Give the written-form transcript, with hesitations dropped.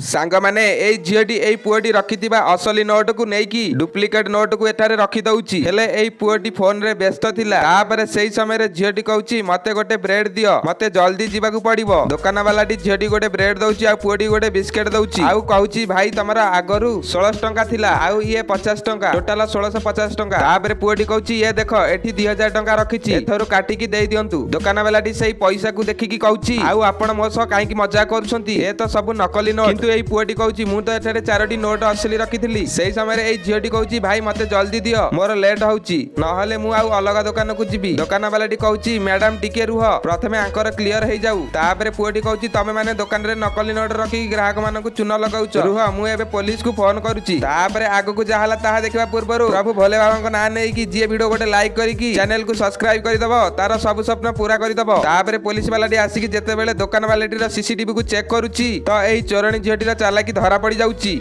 ସାଙ୍ଗମାନେ, ଏଇ ଝିଅଟି ଏଇ ପୁଅଟି ରଖିଥିବା ଅସଲି ନୋଟକୁ ନେଇକି ଡୁପ୍ଲିକେଟ ନୋଟକୁ ଏଠାରେ ରଖିଦଉଛି। ହେଲେ ଏଇ ପୁଅଟି ଫୋନରେ ବ୍ୟସ୍ତ ଥିଲା। ତାପରେ ସେଇ ସମୟରେ ଝିଅଟି କହୁଛି, "ମତେ ଗୋଟେ ବ୍ରେଡ ଦିଅ, ମତେ ଜଲ୍ଦି ଯିବାକୁ ପଡିବ।" ଦୋକାନ ବାଲାଟି ଝିଅଟି ଗୋଟେ ବ୍ରେଡ ଦଉଛି ଆଉ ପୁଅଟି ଗୋଟେ ବିସ୍କେଟ ଦଉଛି ଆଉ କହୁଛି, "ଭାଇ, ତମର ଆଗରୁ 1600 ଟଙ୍କା ଥିଲା ଆଉ ଇଏ 50 ଟଙ୍କା, ଟୋଟାଲ 1650 ଟଙ୍କା।" ତାପରେ ପୁଅଟି କହୁଛି, "ଇଏ ଦେଖ, ଏଠି 2000 ଟଙ୍କା ରଖିଛି, ଏଥରୁ କାଟିକି ଦେଇ ଦିଅନ୍ତୁ।" ଦୋକାନ ବାଲାଟି ସେଇ ପଇସାକୁ ଦେଖିକି କହୁଛି, "ଆଉ ଆପଣ ମୋ ସହ କାହିଁକି ମଜା କରୁଛନ୍ତି? ଏ ତ ସବୁ ନକଲି ନୋଟ।" କିନ୍ତୁ ଏଇ ପୁଅଟି କହୁଛି, "ମୁଁ ତ ଏଠାରେ ଚାରୋଟି ନୋଟ ଅସଲି ରଖିଥିଲି।" ସେଇ ସମୟରେ ଏଇ ଝିଅଟି କହୁଛି, "ଭାଇ, ମତେ ଜଲ୍ଦି ଦିଅ, ମୋର ଲେଟ୍ ହଉଛି, ନହେଲେ ମୁଁ ଆଉ ଅଲଗା ଦୋକାନକୁ ଯିବି।" ଦୋକାନ ବାଲାଟି କହୁଛି, "ମ୍ୟାଡାମ, ଟିକେ ରୁହ, ପ୍ରଥମେ ଆଙ୍କର କ୍ଲିୟର ହେଇଯାଉ।" ତାପରେ ପୁଅଟି କହୁଛି, "ତମେ ମାନେ ଦୋକାନରେ ନକଲି ନୋଟ ରଖିକି ଗ୍ରାହକ ମାନଙ୍କୁ ଚୂନ ଲଗାଉଛ। ରୁହ, ମୁଁ ଏବେ ପୋଲିସକୁ ଫୋନ କରୁଛି।" ତାପରେ ଆଗକୁ ଯାହା ହେଲା ତାହା ଦେଖିବା ପୂର୍ବରୁ ପ୍ରଭୁ ଭୋଲେ ବାବାଙ୍କ ନାଁ ନେଇକି ଯିଏ ଭିଡିଓ ଗୋଟେ ଲାଇକ୍ କରିକି ଚ୍ୟାନେଲକୁ ସବସ୍କ୍ରାଇବ କରିଦବ, ତାର ସବୁ ସ୍ୱପ୍ନ ପୁରା କରିଦବ। ତାପରେ ପୋଲିସ ବାଲାଟି ଆସିକି ଯେତେବେଳେ ଦୋକାନ ବାଲାଟିର ସିସିଟିଭି କୁ ଚେକ୍ କରୁଛି ତ ଏଇ ଚୋରଣୀ ଝିଅଟିର ଚାଲାକି ଧରା ପଡି ଯାଉଛି।